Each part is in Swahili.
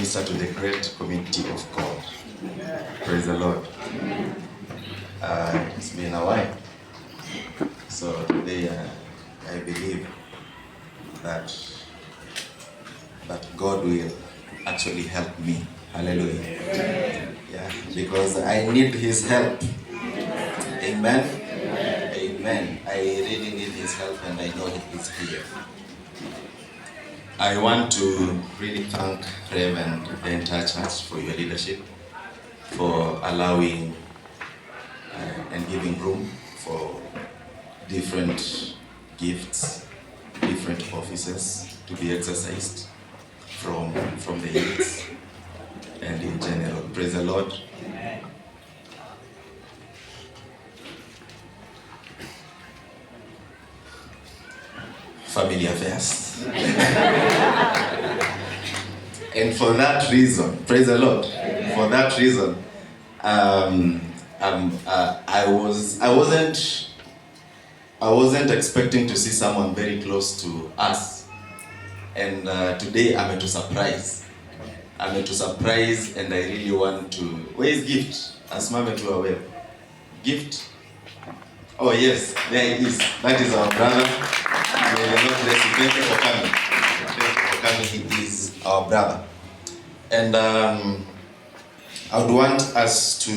minister to the great community of God. Praise the Lord. It's been a while. So today I believe that God will actually help me. Hallelujah. Yeah, because I need his help. Amen. Amen. I really need his help and I know he is here. I want to really thank Rev and the entire church for your leadership, for allowing and giving room for different gifts, different offices to be exercised from the youths and in general. Praise the Lord. Family affairs. And for that reason, praise the Lord. For that reason, I wasn't expecting to see someone very close to us, and today I'm to surprise. I'm to surprise, and I really want to. Where is Gift? Asimame tu awe. Gift. Oh yes, there he is. That is our brother. May the Lord bless you. Thank you for coming. Thank you for coming. He is our brother. And I would want us to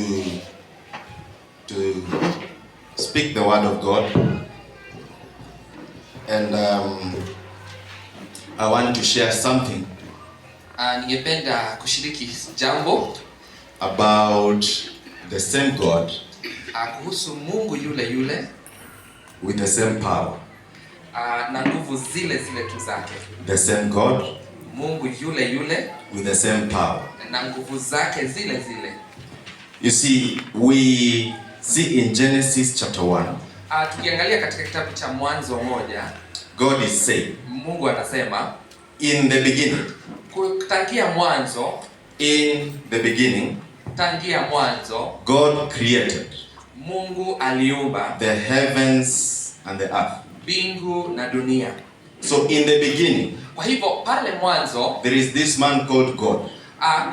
speak the word of God. And I want to share something. Ningependa kushiriki jambo about the same God, kuhusu Mungu yule yule, with the same power. Na nguvu zile zile tu zake. The same God, Mungu yule yule, with the same power. Na nguvu zake zile zile. You see, we see in Genesis chapter 1. Tukiangalia katika kitabu cha Mwanzo 1, God is saying, Mungu anasema, in the beginning. Tangia mwanzo, In the beginning, tangia mwanzo, God created Mungu aliumba the heavens and the earth. Mbingu na dunia. So in the beginning, kwa hivyo pale mwanzo, there is this man called God.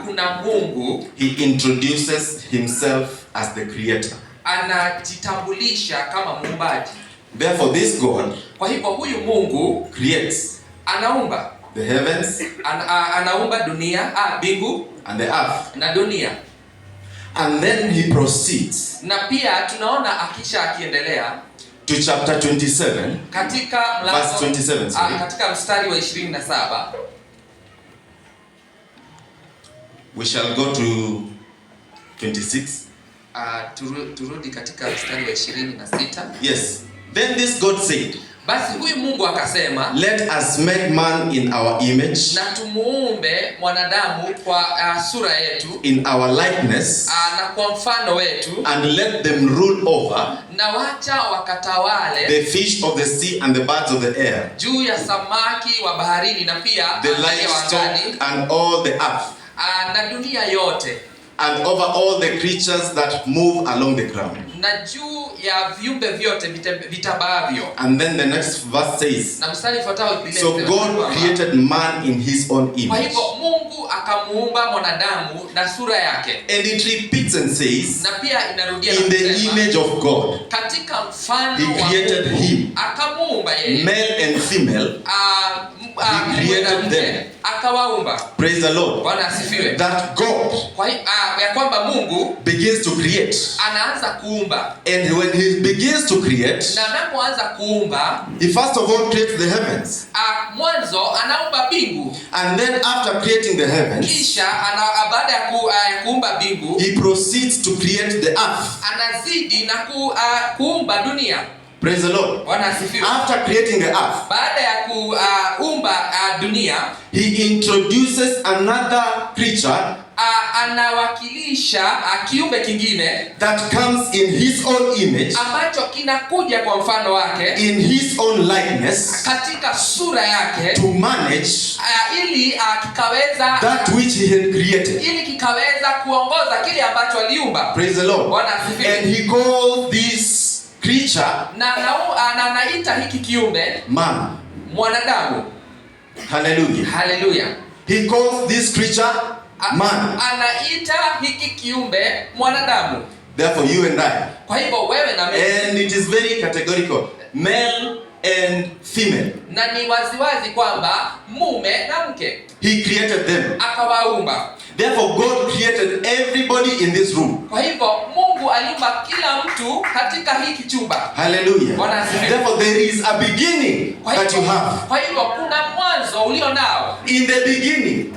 Kuna Mungu. He introduces himself as the creator. Anajitambulisha kama muumbaji. Therefore this God, kwa hivyo huyu Mungu creates anaumba the heavens, anaumba dunia, mbingu and the earth, na dunia. And then he proceeds Na pia tunaona akisha akiendelea to chapter 27, katika mlango, verse 27, sorry. Katika mstari wa 27, We shall go to 26. Turudi katika mstari wa 26. Yes. Then this God said, Basi huyu Mungu akasema, let us make man in our image, na tumuumbe mwanadamu kwa sura yetu, in our likeness, na kwa mfano wetu, and let them rule over na wacha wakatawale the fish of the sea and the birds of the air, juu ya samaki wa baharini na pia the ndege wa livestock angani, and all the earth, na dunia yote, and over all the creatures that move along the ground. na juu ya viumbe vyote vitabaavyo. And then the next verse says, Na mstari ufuatao Biblia so inasema God kwamba, created man in his own kwa image. hivyo Mungu akamuumba mwanadamu na sura yake. And it repeats and says, Na pia inarudia in na the kusema, image of God, katika mfano he wa created Mungu, him, akamuumba yeye, male and female, he created mke, them. Akawaumba. Praise the Lord. Bwana asifiwe. That God Kwa ya kwamba Mungu begins to create. anaanza kuumba. And when he begins to create, na anapoanza kuumba, he first of all creates the heavens. Mwanzo anaumba mbingu. And then after creating the heavens, kisha baada ya kuumba mbingu, he proceeds to create the earth. Anazidi na kuumba dunia. Praise the Lord. Bwana asifiwe. After creating the earth, baada ya kuumba dunia, he introduces another creature Anawakilisha kiumbe kingine that comes in his own image, ambacho kinakuja kwa mfano wake, in his own likeness, katika sura yake, to manage ili kikaweza that which he had created. ili kikaweza kuongoza kile ambacho aliumba. Praise the Lord. Bwana asifiwe. And he called this creature Na anaita hiki kiumbe man. mwanadamu. Hallelujah. Hallelujah. He calls this creature man. Anaita hiki kiumbe mwanadamu. Therefore, you and I. Kwa hivyo wewe na mimi. And it is very categorical, male and female. Na ni waziwazi kwamba mume na mke. He created them. Akawaumba. Therefore, God created everybody in this room. Kwa hivyo Mungu aliumba kila mtu katika hiki chumba. Hallelujah. Bwana asifiwe. Therefore, there is a beginning that you have. Kwa hivyo kuna mwanzo ulio nao. In the beginning,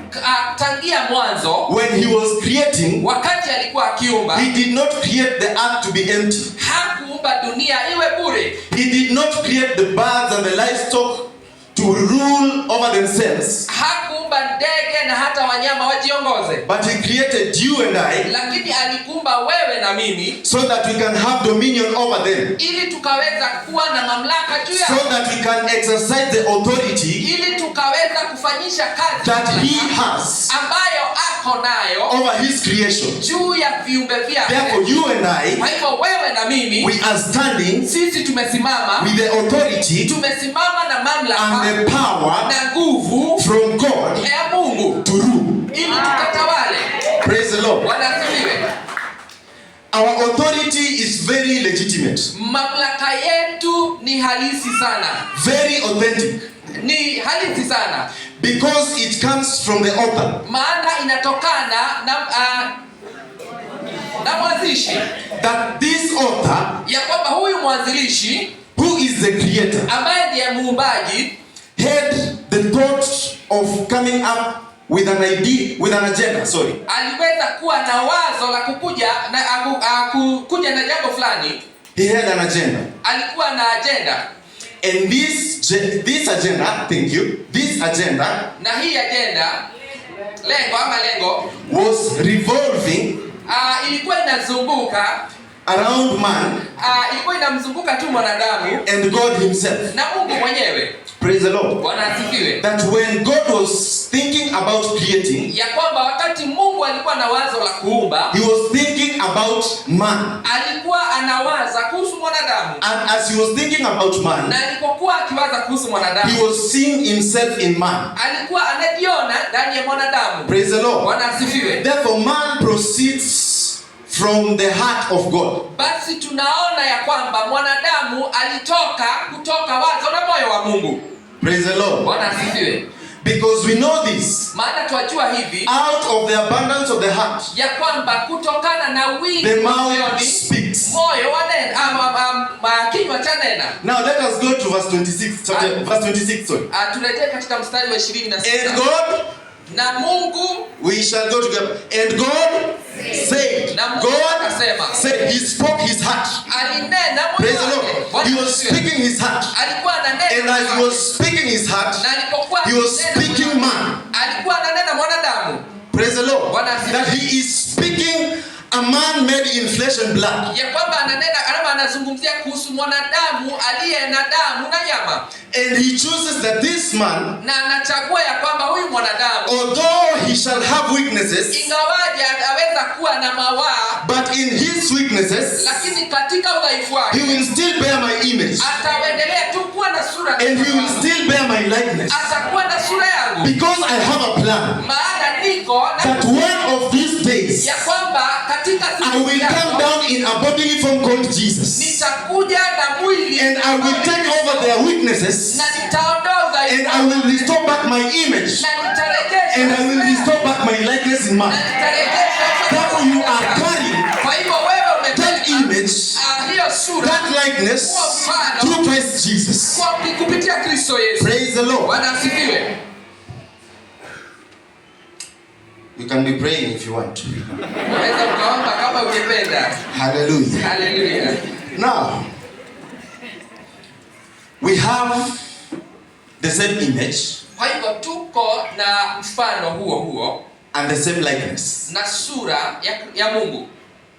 Tangia mwanzo, when he was creating, wakati alikuwa akiumba, he did not create the earth to be empty. Hakuumba dunia iwe bure. He did not create the birds and the livestock to rule over themselves. Hakuumba ndege na hata wanyama wajiongoze. But he created you and I, lakini alikuumba wewe na mimi, so that we can have dominion over them. Ili tukaweza kuwa na mamlaka juu yao. So that we can exercise the authority ili tukaweza kufanyisha kazi that he has ambayo ako nayo over his creation. juu ya viumbe vyake. Therefore, you and I, Kwa hivyo wewe na mimi, we are standing sisi tumesimama, with the authority tumesimama na mamlaka and the power na nguvu from God ya Mungu to rule. ili tukatawale. Praise the Lord. Bwana asifiwe. Our authority is very legitimate. Mamlaka yetu ni halisi sana. Very authentic. Ni halisi sana. Because it comes from the author. Maana inatokana na mwanzilishi. That this author, ya kwamba huyu mwanzilishi, who is the creator, ambaye ndiye muumbaji, had the thought of coming up with an idea, with an agenda, sorry. Aliweza kuwa na wazo la kukuja na kuja na jambo fulani. He had an agenda. Alikuwa na agenda. And this agenda, thank you, this agenda na hii agenda, lengo ama lengo, was revolving ilikuwa inazunguka around man ilikuwa inamzunguka tu mwanadamu and God himself. na Mungu mwenyewe. Praise the Lord. Bwana asifiwe. That when God was thinking about creating, ya kwamba wakati Mungu alikuwa na wazo la kuumba, he was thinking about man. Alikuwa anawaza kuhusu mwanadamu. And as he was thinking about man, na alipokuwa akiwaza kuhusu mwanadamu, he was seeing himself in man. Alikuwa anajiona ndani ya mwanadamu. Praise the Lord. Bwana asifiwe. Therefore man proceeds from the heart of God. Basi tunaona ya kwamba mwanadamu alitoka kutoka wazo na moyo wa Mungu. Praise the Lord. Bwana asifiwe. Because we know this, maana twajua hivi, out of the abundance of the heart, ya kwamba kutokana na wingi the mouth moyoni, speaks. moyo wa nena, kinywa cha nena. Now let us go to verse 26, chapter, verse 26, sorry. Turejee katika mstari wa 26. And God, na Mungu, we shall go together. And God said, na Mungu God akasema, said, he spoke his heart. Alinena moyo Praise the wake. Lord. He was speaking his heart. Alikuwa ananena. And as he was speaking his heart, na alipokuwa he was akinena speaking man. Alikuwa ananena mwanadamu. Praise the Lord. Bwana asifiwe. That he is speaking a man made in flesh and blood. Ya kwamba ananena ama anazungumzia kuhusu mwanadamu aliye na damu na nyama. And he chooses that this man, na anachagua ya kwamba huyu mwanadamu, although he shall have weaknesses, ingawaje ataweza kuwa na mawaa, but in his weaknesses, lakini katika udhaifu wake, he will still bear my image. Ataendelea tu kuwa na sura, And he will still bear my likeness. Atakuwa na sura yangu. Because I have a plan. Maana niko na That one of these days, ya kwamba katika siku I will come down in a bodily form called Jesus. nitakuja na mwili, And I will take over their weaknesses. na nitaondoa udhaifu, And I will restore back my image. na nitarejesha, And I will restore back my likeness in man. na nitarejesha. Therefore you are carrying Kwa hivyo wewe that image, hiyo sura, that likeness through Christ Jesus. kwa kupitia Kristo Yesu. Praise the Lord. Bwana asifiwe. You can be praying if you want. Unaweza ukaomba kama ungependa. Hallelujah. Hallelujah. Now, we have the same image Kwa hivyo tuko na mfano huo huo and the same likeness. na sura ya Mungu.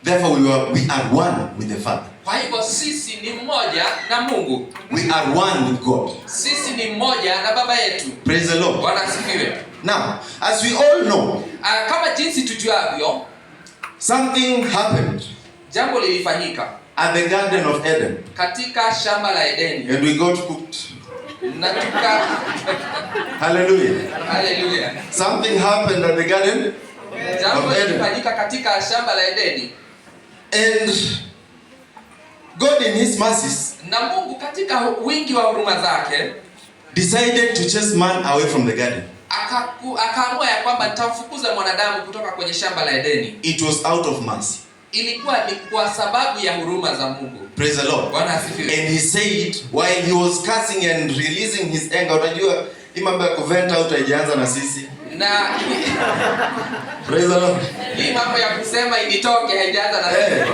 Therefore we are one with the Father. Kwa hivyo sisi ni mmoja na Mungu. We are one with God. Sisi ni mmoja na Baba yetu. Praise the Lord. Bwana asifiwe. Now, as we all know, Kama jinsi tujuavyo, something happened jambo lilifanyika at the Garden of Eden. katika shamba la Edeni. And we got cooked. Na tuka Hallelujah. Haleluya. Something happened at the Garden Jambo of Eden. lilifanyika katika shamba la Edeni. And God in his mercies Na Mungu katika wingi wa huruma zake decided to chase man away from the garden. Akaamua ya kwamba nitamfukuza mwanadamu kutoka kwenye shamba la Edeni. It was out of mercy. Ilikuwa ni kwa sababu ya huruma za Mungu. Praise the Lord. Bwana asifiwe. And he said while he was cursing and releasing his anger, unajua hii mambo ya kuvent out haijaanza na sisi. Na Praise the Lord. hii mambo ya kusema initoke haijaanza na Eh.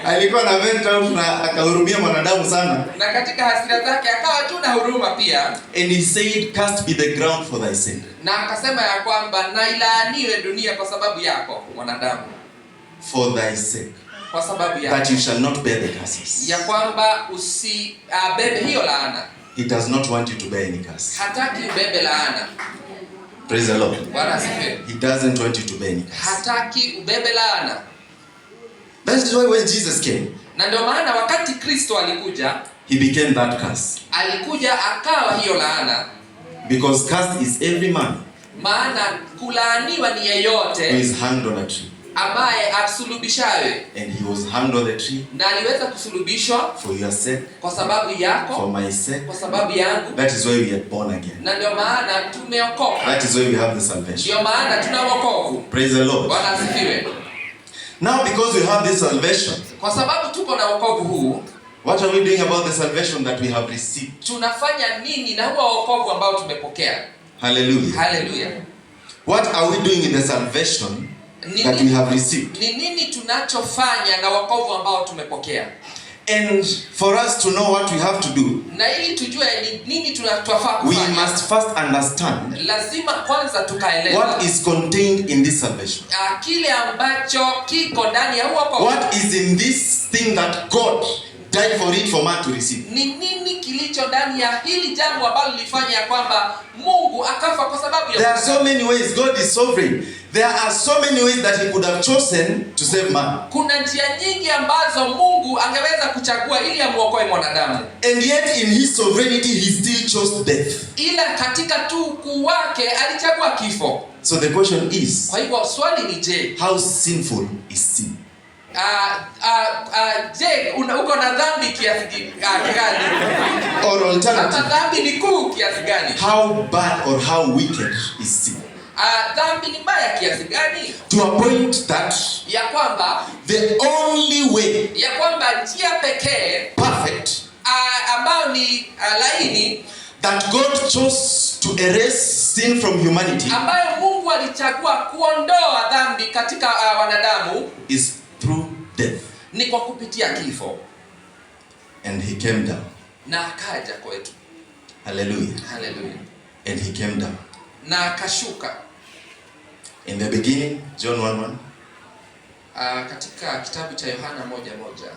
Alikuwa na vent out na akahurumia mwanadamu sana. Na katika hasira zake akawa tu na huruma pia. And he said, "Cursed be the ground for thy sake." Na akasema ya kwamba na ilaaniwe dunia kwa sababu yako mwanadamu. For thy sake. Kwa sababu yako. That you shall not bear the curses. Ya kwamba usibebe hiyo laana. He does not want you to bear any curse. Hataki ubebe laana. Praise the Lord. Bwana asifiwe. He doesn't want you to bear any curse. Hataki ubebe laana. That is why when Jesus came, Na ndio maana wakati Kristo alikuja, he became that curse. Alikuja akawa hiyo laana. Because cursed is every man Maana kulaaniwa ni yeyote who is hanged on a tree. Ambaye asulubishawe. And he was hanged on the tree Na aliweza kusulubishwa for your sake, kwa sababu yako, for my sake. Kwa sababu yangu. That is why we are born again. Na ndio maana tumeokoka. That is why we have the salvation. Ndio maana tuna wokovu. Praise the Lord. Bwana asifiwe. Now because we have this salvation, Kwa sababu tuko na wokovu huu, what are we doing about the salvation that we have received? Tunafanya nini na huo wokovu ambao tumepokea? Hallelujah. Hallelujah. What are we doing with the salvation that we have received? Ni nini tunachofanya na wokovu ambao tumepokea? And for us to know what we have to do, Na ili tujue ni nini tunatwafaa we kufanya, must first understand lazima kwanza tukaelewa what is contained in this salvation. Kile ambacho kiko ndani ya huo wokovu. What is in this thing that God died for it for man to receive? Ni nini kilicho ndani ya hili jambo ambalo lilifanya ya kwamba Mungu akafa kwa sababu ya There are so many ways. God is sovereign. There are so many ways that he could have chosen to save man. Kuna njia nyingi ambazo Mungu angeweza kuchagua ili amuokoe mwanadamu. And yet in his sovereignty he still chose death. Ila katika tu ukuu wake alichagua kifo. So the question is, Kwa hivyo swali ni je, how sinful is sin? Je, uko na dhambi kiasi gani? Or alternative, Ama dhambi ni kuu kiasi gani? how bad or how wicked is sin? Dhambi ni mbaya kiasi gani? To a point that Ya kwamba the only way ya kwamba njia pekee perfect ambayo ni laini that God chose to erase sin from humanity ambayo Mungu alichagua kuondoa dhambi katika wanadamu is through death. Ni kwa kupitia kifo. And he came down. Na akaja kwetu. Hallelujah. Hallelujah. And he came down. Na akashuka. In the beginning, John 1:1. Katika kitabu cha Yohana 1:1.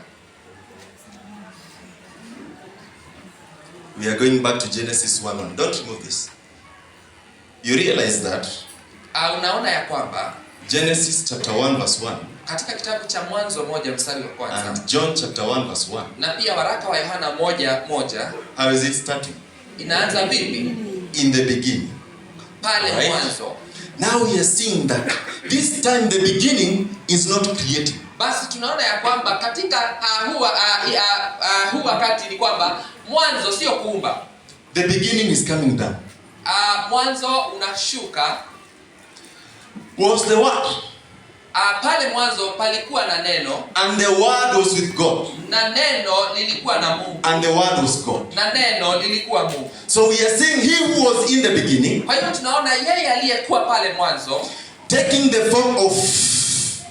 We are going back to Genesis 1:1. Don't remove this. You realize that Unaona ya kwamba Genesis chapter 1 verse 1 katika kitabu cha Mwanzo 1 mstari wa kwanza and John chapter 1 verse 1. na pia waraka wa Yohana 1:1 How is it starting? Inaanza vipi? In the beginning. Pale Right? mwanzo. Now we are seeing that this time the beginning is not creating. Basi tunaona ya kwamba katika huu wakati ni kwamba mwanzo sio kuumba. The beginning is coming down. Mwanzo unashuka. Was the word. Pale mwanzo palikuwa na neno. And the word was with God. Na neno lilikuwa na Mungu. And the word was God. Na neno lilikuwa Mungu. So we are seeing he who was in the beginning, Kwa hiyo tunaona yeye aliyekuwa pale mwanzo, taking the form of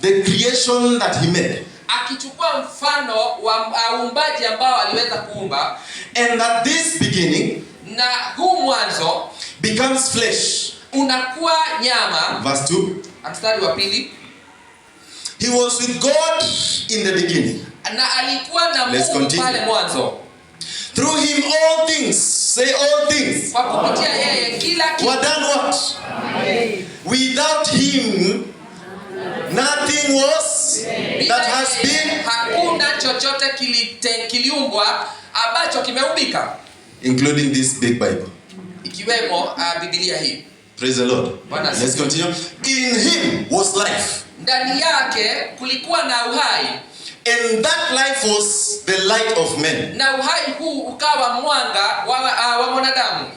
the creation that he made. Akichukua mfano wa uumbaji ambao aliweza kuumba. And that this beginning na huu mwanzo becomes flesh. Unakuwa nyama. Verse 2. Mstari wa pili. He was with God in the beginning. Na alikuwa na Let's Mungu continue. pale mwanzo. Through him all things, say all things, Kwa kupitia yeye kila kitu. were done what? Without him nothing was. else Bila that has yeye, been, hakuna chochote kiliumbwa ambacho kimeumbika, including this big Bible. Ikiwemo Biblia hii. Praise the Lord. Bwana Let's continue. In him was life, Ndani yake kulikuwa na uhai, and that life was the light of men. Na uhai huu ukawa mwanga wa mwanadamu.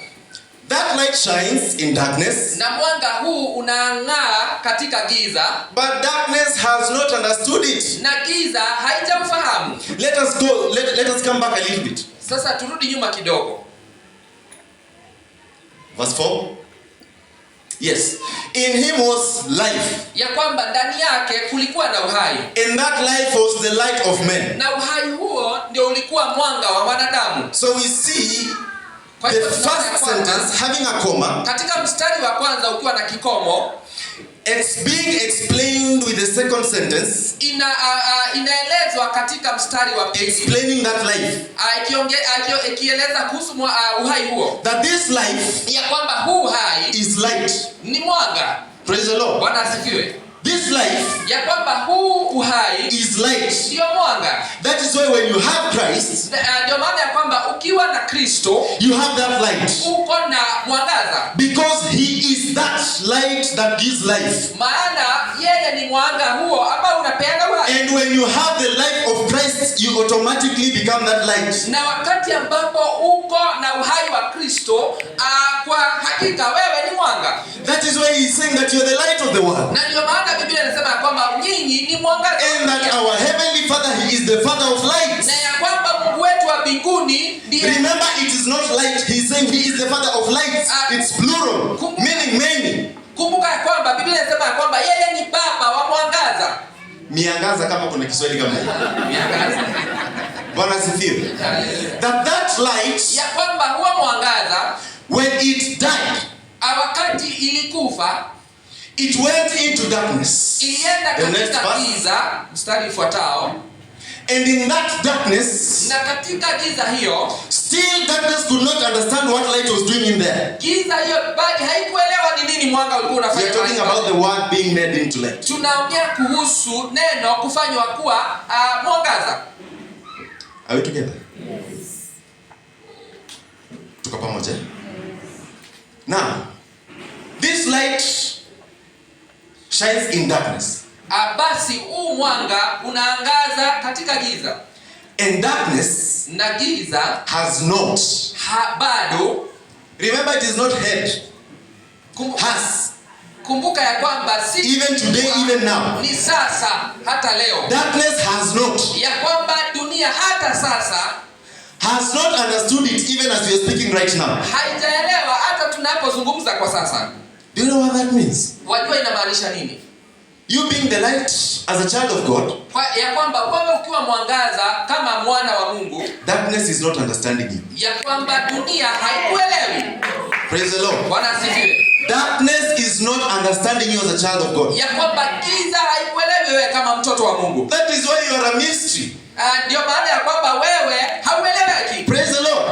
That light shines in darkness, Na mwanga huu unang'aa katika giza, but darkness has not understood it. Na giza haijaufahamu. Let us go, let us come back a little bit. Sasa turudi nyuma kidogo. Verse 4. Yes. In him was life, Ya kwamba ndani yake kulikuwa na uhai, and that life was the light of men. Na uhai huo ndio ulikuwa mwanga wa wanadamu. So we see Kwa the hivyo tunaona ya first kwamba sentence having a comma, katika mstari wa kwanza ukiwa na kikomo, it's being explained with the second sentence, inaelezwa katika mstari wa pili, explaining that life. Ikieleza kuhusu uhai huo, That this life ya kwamba huu uhai is light. Ni mwanga. Praise the Lord. Bwana asifiwe. This life Ya kwamba huu uhai is light. ndio mwanga. That is why when you have Christ, Ndio maana ya kwamba ukiwa na Kristo, you have that light. Uko na mwangaza, Because he is that light that gives life. Maana yeye ni mwanga huo ambao unapeana uhai. And when you have the life of Christ, you automatically become that light. Na wakati ambapo uko na uhai wa Kristo, kwa hakika wewe ni mwanga. That is why he's saying that you're the light of the world. Na ndio maana Biblia inasema ya kwamba nyinyi ni mwangaza wa And that dunia. our heavenly Father, he is the Father of lights. Na ya kwamba Mungu wetu wa mbinguni ndiye Remember, it is not light. He's saying he is the Father of lights. It's plural, meaning many. Kumbuka ya kwamba Biblia inasema ya kwamba yeye ni baba wa mwangaza. Miangaza, kama kuna Kiswahili kama hiyo. Miangaza. Bwana asifiwe. That light, Ya kwamba huo mwangaza, when it died, wakati ilikufa, it went into darkness. Ilienda The next katika verse. giza. Mstari ufuatao. And in that darkness, Na katika giza hiyo, still darkness could not understand what light was doing in there. Giza hiyo bali haikuelewa ni nini mwanga ulikuwa We unafanya are talking mahali about pale. the word being made into light. Tunaongea kuhusu neno kufanywa kuwa mwangaza. Are we together? Yes. Tuko pamoja? Now, this light shines in darkness. Basi huu mwanga unaangaza katika giza. And darkness Na giza has not. Bado. Remember, it is not had. Has. Kumbuka ya kwamba si Even today, even now. ni sasa hata leo. Darkness has not. Ya kwamba dunia hata sasa Has not understood it even as we are speaking right now. Haijaelewa hata tunapozungumza kwa sasa. Do you know what that means? Wajua inamaanisha nini? You being the light as a child of God, Ya kwamba wewe ukiwa mwangaza kama mwana wa Mungu, darkness is not understanding you. Ya kwamba dunia haikuelewi. Praise the Lord. Bwana asifiwe. Darkness is not understanding you as a child of God. Ya kwamba giza haikuelewi wewe kama mtoto wa Mungu. That is why you are a mystery. Ndio maana ya kwamba wewe haueleweki. Praise the Lord.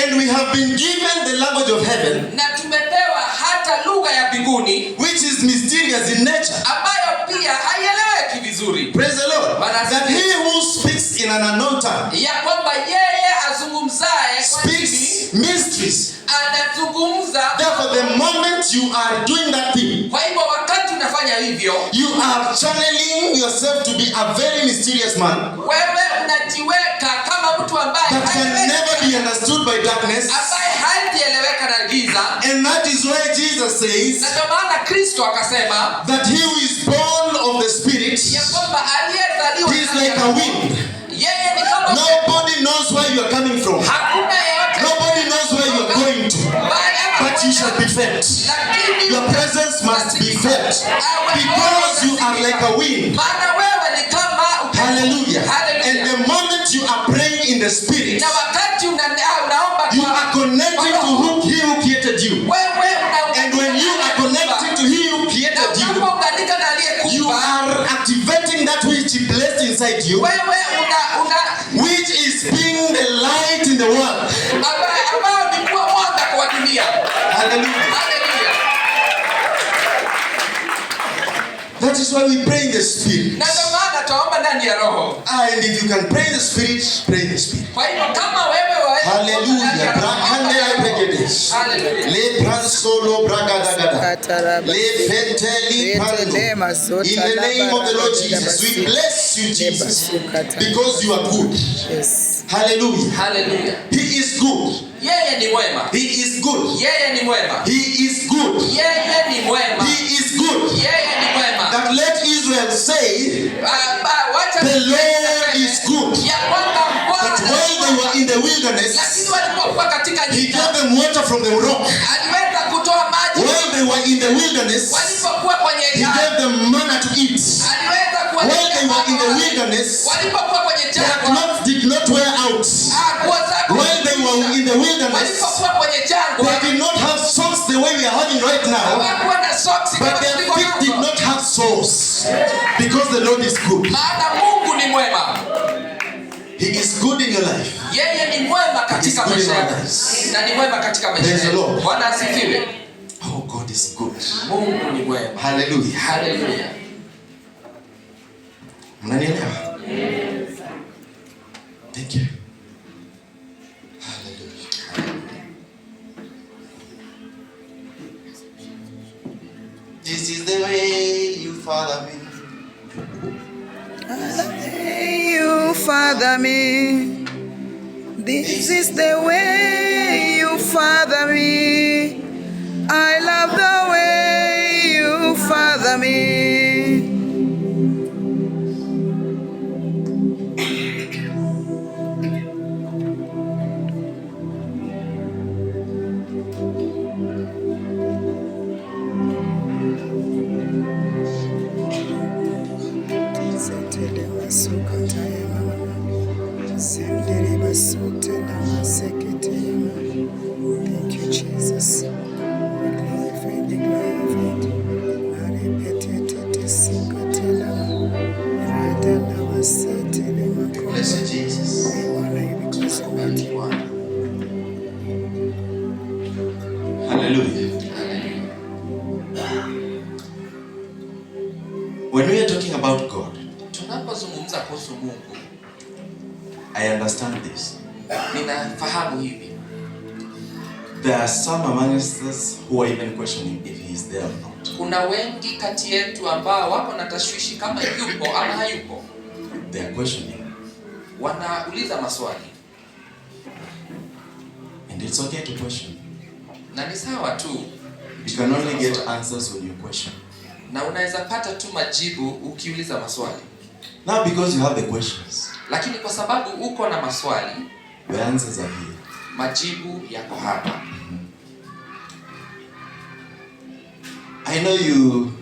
And we have been given the language of heaven, Na tumepewa hata lugha ya mbinguni, which is mysterious in nature. Ambayo pia haieleweki vizuri. Praise the Lord. Bwana That he who speaks in an unknown tongue Ya kwamba yeye azungumzaye kwa ndimi speaks mysteries. Anazungumza. Therefore, the moment you are doing that thing, Kwa hivyo wakati unafanya hivyo, you are channeling yourself to be a very mysterious man wewe unajiweka kama mtu ambaye that can haeleweki, never be understood by darkness. Ambaye hajieleweka na giza. And that is why Jesus says Na ndio maana Kristo akasema that he who is born of the Spirit, ya kwamba aliyezaliwa he is like a wind. Yeye ni kama Nobody knows where you are coming from. Hakuna yeyote Nobody knows where you are going to. Bali ama But you shall be felt. Lakini Your presence must be felt. Because you are like a wind. Maana wewe ni kama upepo. Hallelujah. Hallelujah. And the moment you are praying in the Spirit, Na wakati unaomba you kwa are connecting to he who created you. Wewe unaunganika And when you are connecting to he who Na created you, unapounganika na you aliyekuumba, are activating that which he placed inside you, wewe una which is being the light in the world. Ambayo ni kuwa mwanga kwa dunia. Hallelujah. Hallelujah. That is why we pray in the Spirit. Na ndio maana twaomba ndani ya Roho. And if you can pray in the Spirit, pray in the Spirit. Kwa hivyo kama wewe waweza kuomba ndani ya Hallelujah. Roho, omba ndani ya Brakande Roho. bregedes. Hallelujah. Le pransolo bragadagada. Le fenteli prando. In the name of the Lord Jesus, we bless you, Jesus, because you are good. Yes. Hallelujah. Hallelujah. He is good. Yeye ni mwema. He is good. Yeye ni mwema. He is good. Yeye ni mwema. He is good. Yeye ni mwema. That let Israel say, Wacha the Lord is good. ya kwamba That Bwana while they were in the lakini wilderness, walipokuwa katika He nyika gave them water from the rock. aliweza kutoa maji. While they were in the wilderness, Walipokuwa kwenye He gave them manna to eat. aliweza While they were in the kuwatia wilderness, walipokuwa kwenye their jangwa clothes did not wear out. nguo zao While they were in the wilderness, walipokuwa kwenye jangwa they did not have socks the way we are having right now, hawakuwa na soksi but kama their tulivyo feet did nazo. not have sores because the Lord is good. Maana Mungu ni mwema. He is good in your life. Yeye ni mwema katika He's good in maisha our yako lives. na ni mwema katika maisha Praise the yetu. Lord. Bwana asifiwe. Oh, God is good. Mungu ni mwema. Hallelujah. Haleluya. Mnanielewa? Thank you. Hallelujah. This is the way you follow me. You father me. This is the way you father me. I love the way you father me. Setele masukata ya mama. Sendere basute na masekete ya mama. Thank you, Jesus. Be glorified, be glorified. Arepetete sikatela. Rada na wasetele makondo. Bless you, Jesus. We honor you because you're mighty. Hallelujah. When we are talking about God, Tunapozungumza kuhusu Mungu, I understand this. ninafahamu hivi. There are some among us who are even questioning if he is there or not. Kuna wengi kati yetu ambao wako na tashwishi kama yupo ama hayupo. They are questioning. Wanauliza maswali And it's okay to question. Na ni sawa tu. You can only get answers when you question. Na unaweza pata tu majibu ukiuliza maswali. Now, because you have the questions, Lakini kwa sababu uko na maswali, the answers are here. Majibu yako hapa. I know you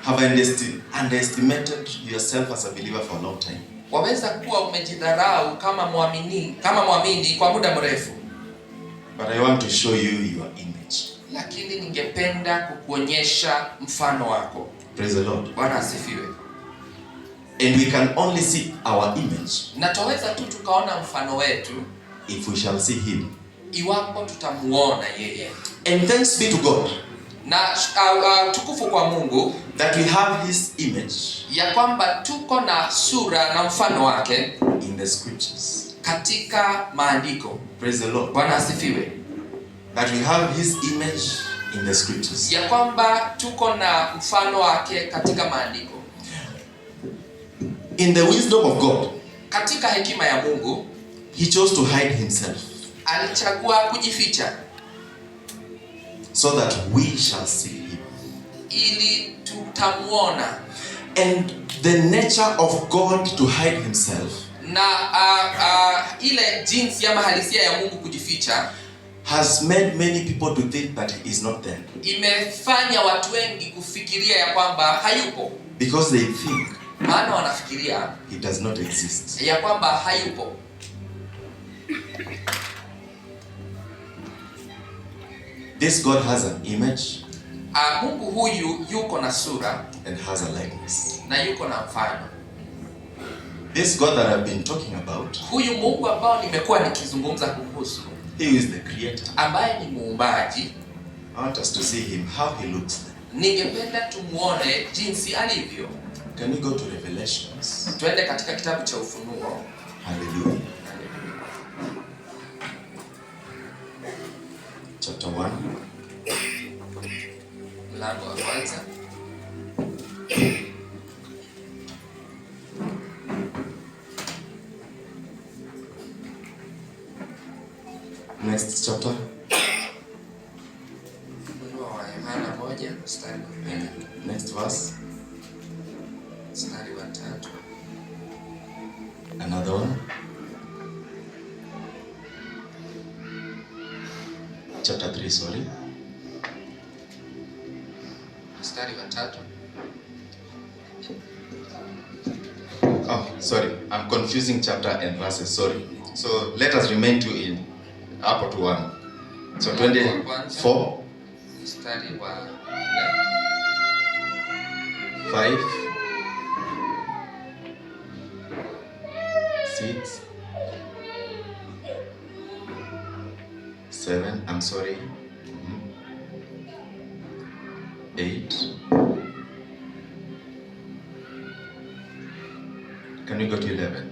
have underestimated yourself as a believer for a long time. Waweza kuwa umejidharau kama mwamini kwa muda mrefu. But I want to show you your image. Lakini ningependa kukuonyesha mfano wako. Praise the Lord. Bwana asifiwe. And we can only see our image Na twaweza tu tukaona mfano wetu if we shall see him. Iwapo tutamuona yeye. And thanks be to God Na tukufu kwa Mungu that we have his image ya kwamba tuko na sura na mfano wake in the scriptures. Katika maandiko. Praise the Lord. Bwana asifiwe. That we have his image in the scriptures. Ya kwamba tuko na mfano wake katika maandiko. In the wisdom of God, Katika hekima ya Mungu, he chose to hide himself alichagua kujificha so that we shall see him. Ili tutamuona. And the nature of God to hide himself Na ile jinsi ama halisia ya Mungu kujificha has made many people to think that he is not there. Imefanya watu wengi kufikiria ya kwamba hayupo. Because they think Maana wanafikiria he does not exist. Ya kwamba hayupo. This God has an image Mungu huyu yuko na sura and has a likeness. Na yuko na mfano. This God that I've been talking about, Huyu Mungu ambao nimekuwa nikizungumza kuhusu, he is the creator. Ambaye ni muumbaji, I want us to see him, how he looks like. Ningependa tumuone jinsi alivyo. Can we go to Revelation? Revelations. Tuende katika kitabu cha Ufunuo. Hallelujah. Chapter 1. Mlango wa kwanza. Next chapter. Ufunuo wa Yohana 1 mstari wa 2. Next verse. Mstari wa 3. Another one. Chapter 3, sorry. Mstari wa 3. Oh, sorry. I'm confusing chapter and verses, sorry. So let us remain to in hapo to 1. So 24. Mstari wa 5, 6, 7, I'm sorry, 8. Can we go to 11?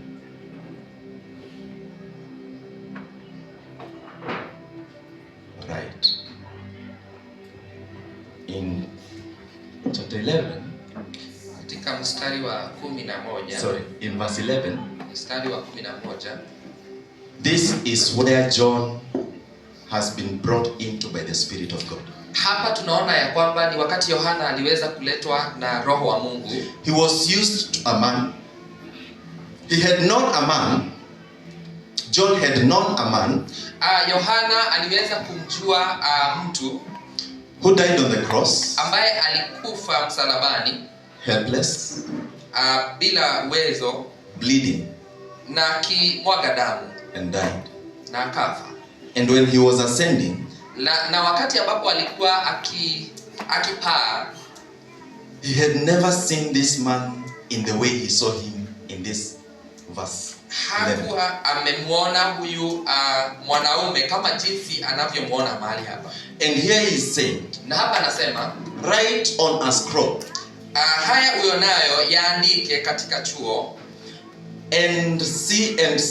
Right. In chapter 11, katika mstari wa 11. Sorry, in verse 11. Mstari wa 11. This is where John has been brought into by the Spirit of God. Hapa tunaona ya kwamba ni wakati Yohana aliweza kuletwa na Roho wa Mungu. He was used to a man. He had known a man. John had known a man. Yohana aliweza kumjua mtu who died on the cross, ambaye alikufa msalabani, helpless, bila uwezo, bleeding, na akimwaga damu, and died. na akafa. And when he was ascending, na wakati ambapo alikuwa akipaa, he had never seen this man in the way he saw him in this verse 11. Hakuwa amemwona huyu mwanaume kama jinsi anavyomuona mahali hapa. And here he is saying, na hapa anasema, write on a scroll. Haya uyonayo yaandike katika chuo. And see and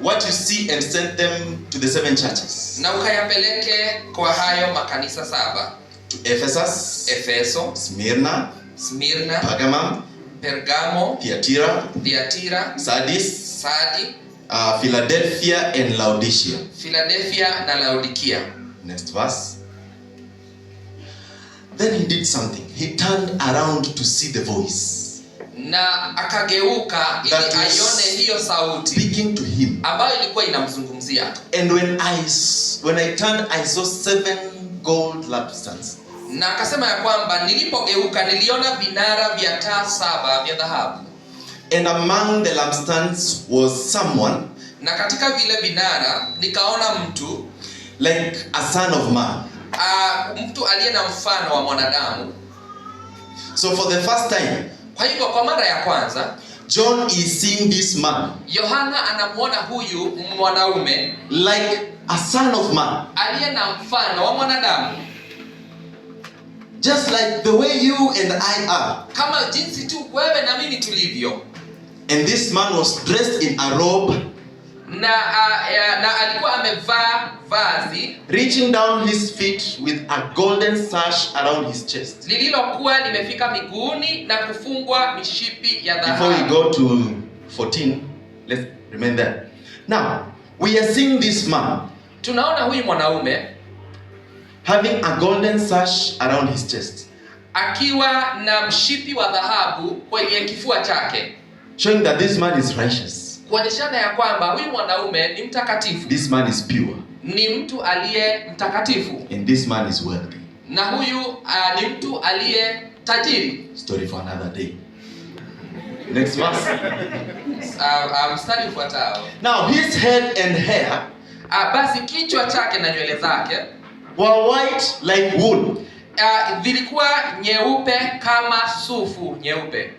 what you see and send them to the 7 churches. Na ukayapeleke kwa hayo makanisa 7. To Ephesus, Efeso, Smyrna, Smyrna, Pergamum, Pergamo, Thyatira, Thyatira, Sardis, Sardi, Philadelphia and Laodicea. Philadelphia na Laodikia. Next verse. Then he did something. He turned around to see the voice. Na akageuka ili That was aione hiyo sauti speaking to him. ambayo ilikuwa inamzungumzia. And when I turned, I saw 7 gold lampstands. Na akasema ya kwamba nilipogeuka niliona vinara vya taa 7 vya dhahabu. And among the lampstands was someone Na katika vile vinara nikaona mtu like a son of man. Mtu aliye na mfano wa mwanadamu. So for the first time, kwa hivyo kwa mara ya kwanza, John is seeing this man Yohana anamuona huyu mwanaume like a son of man, aliye na mfano wa mwanadamu, just like the way you and I are. kama jinsi tu wewe na mimi tulivyo. And this man was dressed in a robe, Na alikuwa amevaa vazi reaching down his feet with a golden sash around his chest. lililokuwa limefika miguuni na kufungwa mishipi ya Before we dhahabu. go to 14, let's remain there. Now, we are seeing this man Tunaona huyu mwanaume having a golden sash around his chest, akiwa na mshipi wa dhahabu kwenye kifua chake, showing that this man is righteous. kuonyeshana ya kwamba huyu mwanaume ni mtakatifu. This man is pure. Ni mtu aliye mtakatifu. And this man is wealthy. Na huyu ni mtu aliye tajiri. Story for another day. Next verse. Mstari ufuatao. Now his head and hair Basi kichwa chake na nywele zake were white like wool. Vilikuwa nyeupe kama sufu nyeupe.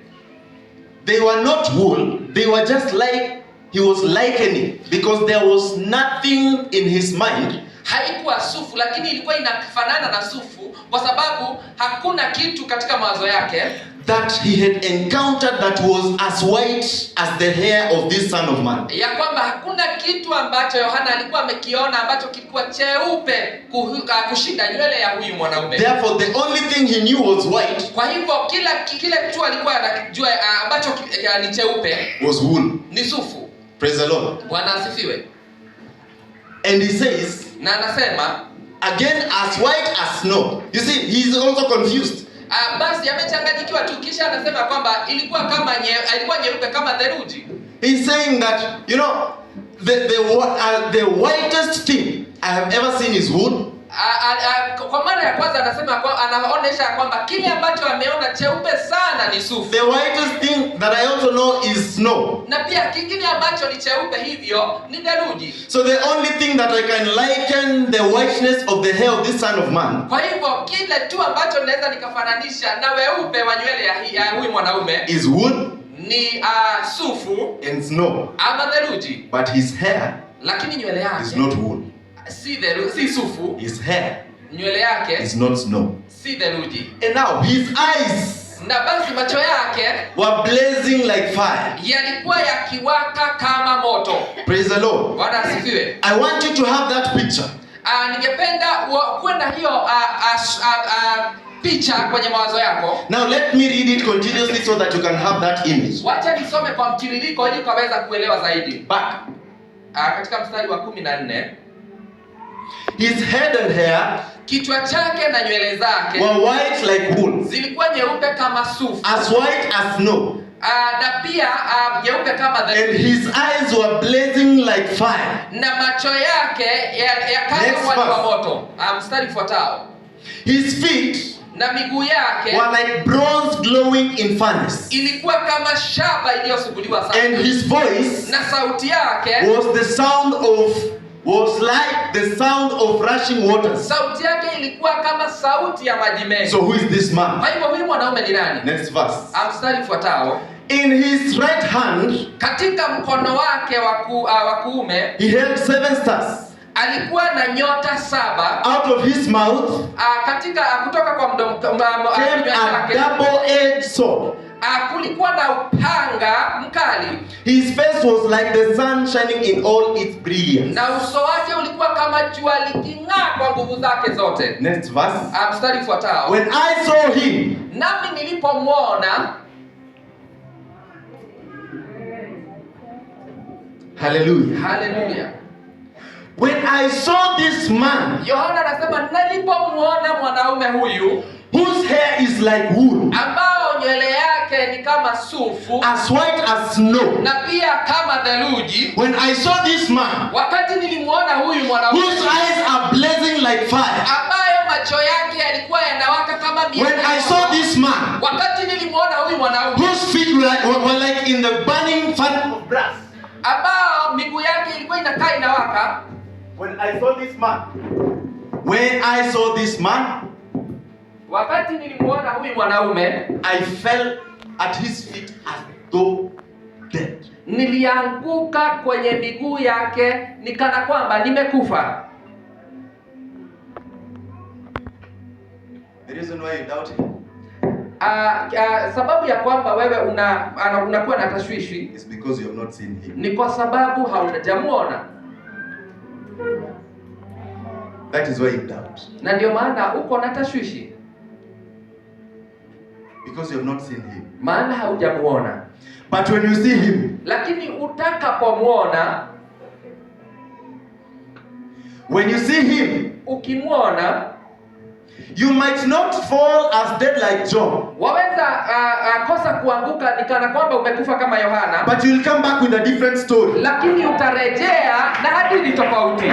They were not wool, they were just like he was likening, because there was nothing in his mind. Haikuwa sufu, lakini ilikuwa inafanana na sufu kwa sababu hakuna kitu katika mawazo yake that he had encountered that was as white as the hair of this Son of Man. Ya kwamba hakuna kitu ambacho Yohana alikuwa amekiona ambacho kilikuwa cheupe kushinda nywele ya huyu mwanaume. Therefore, the only thing he knew was white Kwa hivyo kila kile tu alikuwa anajua ambacho ni cheupe was wool. ni sufu. Praise the Lord. Bwana asifiwe. And he says, Na anasema, again, as white as snow. You see, he's also confused. Basi amechanganyikiwa tu, kisha anasema kwamba ilikuwa nyeupe kama theluji. He's saying that, the whitest thing I have ever seen is wool. Kwa mara ya kwanza anasema anaonesha kwamba kile ambacho ameona cheupe sana ni sufu. The whitest thing that I also know is snow. Na pia kingine ambacho ni cheupe hivyo ni theluji. So the only thing that I can liken the whiteness of the hair of this Son of Man Kwa hivyo kile tu ambacho naweza nikafananisha na weupe wa nywele ya huyu mwanaume is wool ni sufu and snow. ama theluji. But his hair Lakini nywele is yake not wool. si sufu. His hair Nywele yake is not snow. si theluji. And now his eyes Na basi macho yake were blazing like fire. yalikuwa yakiwaka kama moto. Praise the Lord. Bwana asifiwe. I want you to have that picture. Ningependa kuwe na hiyo picha kwenye mawazo yako. Now let me read it continuously so that you can have that image. Wacha nisome kwa mtiririko ili ukaweza kuelewa zaidi. Back. Katika mstari wa 14. His head and hair Kichwa chake na nywele zake were white like wool, zilikuwa nyeupe kama sufu. as white as snow. Na pia nyeupe kama And his eyes were blazing like fire. Na macho yake yakawa Next mwali wa verse. moto. Mstari ufuatao. His feet Na miguu yake were like bronze glowing in furnace. ilikuwa kama shaba iliyosuguliwa sana. And his voice Na sauti yake was like the sound of rushing waters. Sauti yake ilikuwa kama sauti ya maji mengi. So who is this man? Kwa hivyo huyu mwanaume ni nani? Next verse. Mstari ufuatao. In his right hand, katika mkono wake wa kuume, he held 7 stars. Alikuwa na nyota 7. Out of his mouth Kutoka kwa mdomo, came kinywa a chake, double-edged sword. Kulikuwa na upanga mkali. His face was like the sun shining in all its brilliance. Na uso wake ulikuwa kama jua liking'aa kwa nguvu zake zote. Next verse. Mstari ufuatao. When I saw him, nami nilipomwona, Hallelujah. Hallelujah. When I saw this man, Yohana anasema nilipomwona mwanaume huyu, whose hair is like wool, ambao nywele yake ni kama sufu, as white as snow. na pia kama theluji. When I saw this man, wakati nilimuona huyu mwanaume, whose eyes are blazing like fire, ambayo macho yake yalikuwa yanawaka kama miali, when I saw this man, wakati nilimuona huyu mwanaume, whose feet were like in the burning fire of brass, ambao miguu yake ilikuwa inakaa inawaka. When I saw this man, when I saw this man, wakati nilimuona huyu mwanaume, I fell at his feet as though dead. Nilianguka kwenye miguu yake nikana kwamba nimekufa. The reason why you doubt him Sababu ya kwamba wewe unakuwa na tashwishi is because you have not seen him. ni kwa sababu haujamuona. That is why you doubt. Na ndio maana uko na tashwishi. Because you have not seen him. Maana haujamuona. But when you see him, lakini utakapomuona, when you see him, ukimuona, you might not fall as dead like John. Waweza kosa kuanguka ni kana kwamba umekufa kama Yohana. But you'll come back with a different story. Lakini utarejea na hadithi tofauti.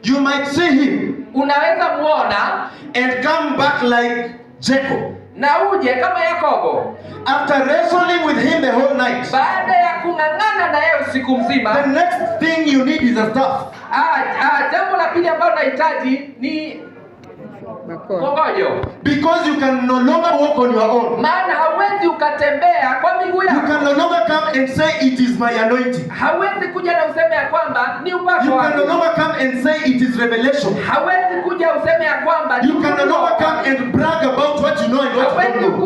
You might see him Unaweza muona and come back like Jacob. Na uje kama Yakobo. After wrestling with him the whole night. Baada ya kung'ang'ana na yeye usiku mzima. The next thing you need is a staff. Jambo la pili ambalo unahitaji ni kongojo. Because you can no longer walk on your own. Maana hauwezi ukatembea kwa miguu You yako. can no longer come and say it is my anointing. Hauwezi kuja na useme ya kwamba ni upako You can no wangu. longer come and say it is revelation. Hauwezi kuja useme ya kwamba ni You can no upako longer wangu. come and brag about what you know and what you Hauwezi don't know.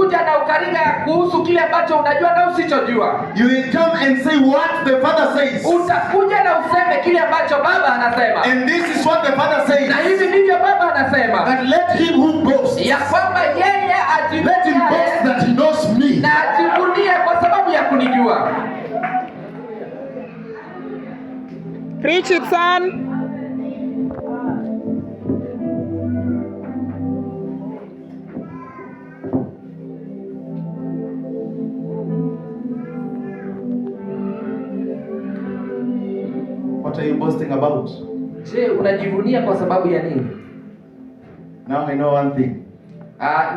ambacho unajua na usichojua. You will come and say what the Father says. Utakuja na useme kile ambacho Baba anasema, And this is what the Father says. Na hivi ndivyo Baba anasema, That let him who boasts, ya kwamba yeye let him boast ajivunie that he knows me. Na ajivunie kwa sababu ya kunijua. Preach it, son. What are you boasting about? Je, unajivunia kwa sababu ya nini? Now I know one thing,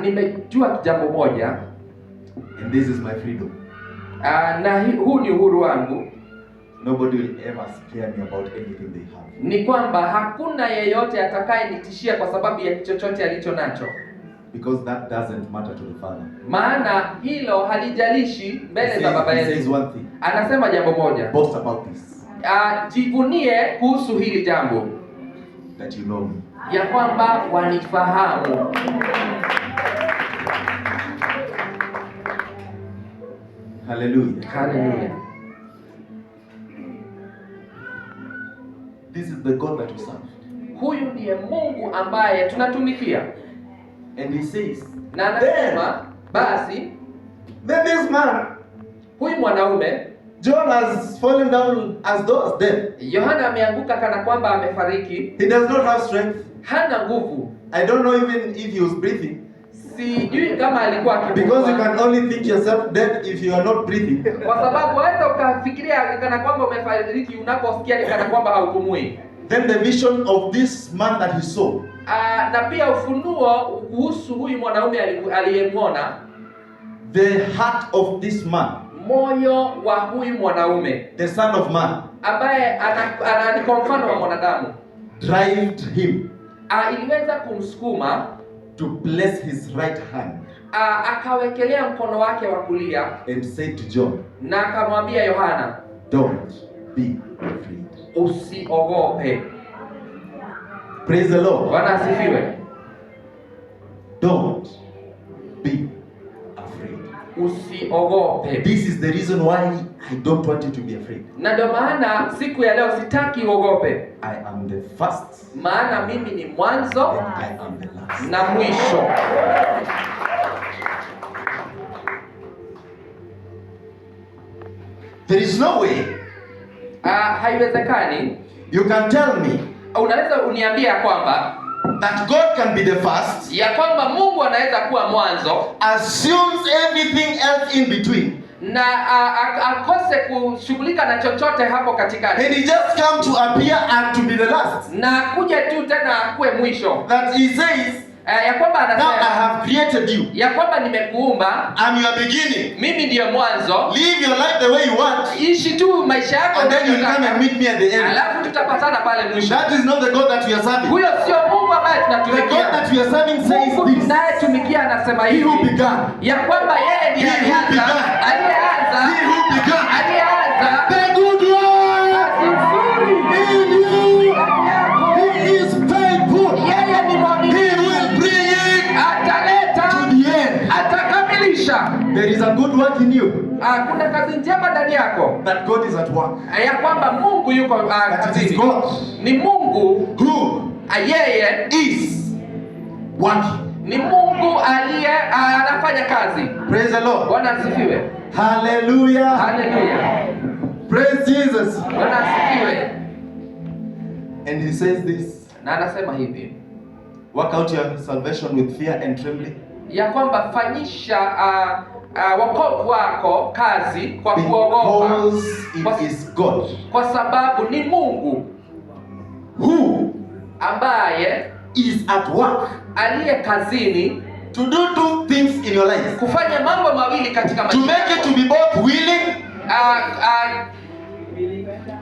Nimejua jambo moja, and this is my freedom. Na huu ni uhuru wangu, Nobody will ever scare me about anything they have. Ni kwamba hakuna yeyote atakayenitishia kwa sababu ya chochote alicho nacho, Because that doesn't matter to the Father. Maana hilo halijalishi mbele He za Baba says yetu. one thing. Anasema jambo moja, Boast about this, jivunie kuhusu hili jambo, that you know me. Ya kwamba wanifahamu. Hallelujah. Hallelujah. This is the God that we serve. Huyu ndiye Mungu ambaye tunatumikia. And he says, Na anasema basi, then this man, huyu mwanaume John, has fallen down as though as dead. Yohana ameanguka kana kwamba amefariki. He does not have strength. Hana nguvu. I don't know even if he was breathing. Sijui kama alikuwa akipumua. Because you can only think yourself dead if you are not breathing. Kwa sababu waweza ukafikiria kana kwamba umefariki unaposikia ni kana kwamba haupumui. Then the vision of this man that he saw, Na pia ufunuo kuhusu huyu mwanaume aliyemwona, the heart of this man, moyo wa huyu mwanaume the son of man, ambaye ni kwa mfano wa mwanadamu, drived him Iliweza kumsukuma to place his right hand akawekelea mkono wake wa kulia and said to John, na akamwambia Yohana, Don't be afraid. Usiogope. Praise the Lord. Bwana asifiwe. Don't be afraid. Usiogope. This is the reason why I don't want you to be afraid. Na ndio maana siku ya leo sitaki uogope. I am the first Maana mimi ni mwanzo and I am the last. na mwisho. There is no way Haiwezekani. you can tell me Unaweza uniambia kwamba that God can be the first, ya kwamba Mungu anaweza kuwa mwanzo assumes everything else in between, na akose kushughulika na chochote hapo katikati, and he just come to appear and to be the last. na kuja tu tena akuwe mwisho. That he says, Ya kwamba now I anasema have created you, ya kwamba nimekuumba, I'm your beginning. mimi ndiyo mwanzo, Live your life the way you want, ishi tu maisha yako and then you come and meet me at the end. alafu tutapatana pale mwisho. That is not the God that we are serving. Huyo sio Mungu ambaye The God tunatumikia. that we are serving says Mungu this. tunayetumikia anasema He who hivi began, ya kwamba yeye ndiye He who alianza, began. aliyeanza, He who began aliyeanza the good work kazi nzuri in you, ndani yako, he is faithful. yeye ni He mwaminifu, will bring it ataleta, to the end. atakamilisha. There is a good work in you Kuna kazi njema ndani yako that God is at work. ya kwamba Mungu yuko That it is kazini. God Ni Mungu who yeye is working. ni Mungu aliye anafanya kazi. Praise the Lord. Bwana asifiwe. Hallelujah. Hallelujah. Praise Jesus. Bwana asifiwe. And he says this, Na anasema hivi work out your salvation with fear and trembling, ya kwamba fanyisha wokovu wako kazi kwa kuogopa, because it is God kwa sababu ni Mungu who ambaye is at work aliye kazini to do two things in your life, kufanya mambo mawili katika to maisha make it yako. to be both willing,